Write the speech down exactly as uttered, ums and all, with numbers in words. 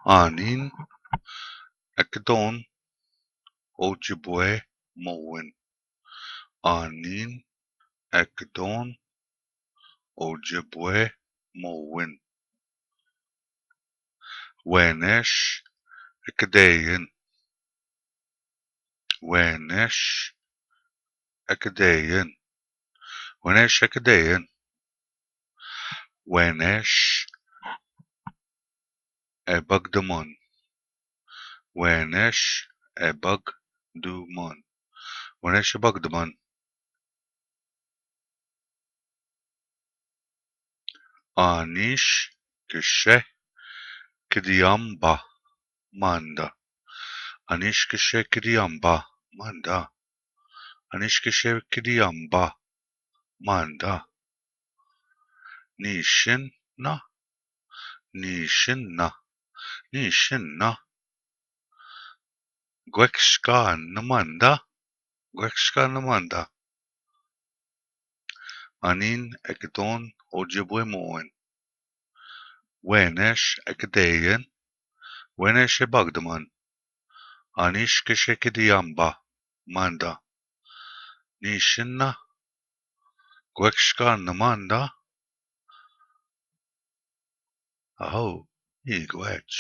Anin ekdon oujebue mouen. Anin ekdon oujebue mouen. Wenesh ekdein. Wenesh ekdein. Wenesh ekdein. Wenesh ebagdemon. Wenesh ebagdemon. Wenesh ebagdemon. Anish keshe kediamba manda. Anish keshe kediamba manda. Anish keshe kediamba manda. Nishin na. Nishin na. Nishin na. Gwekshka na manda. Gwekshka na manda. Anin ekdon oujebue mouen. Wenesh ekdein. Wenesh ebagdemon. Anish keshe kediamba manda. Nishin na. Gwekshka na manda. Au, i gwech.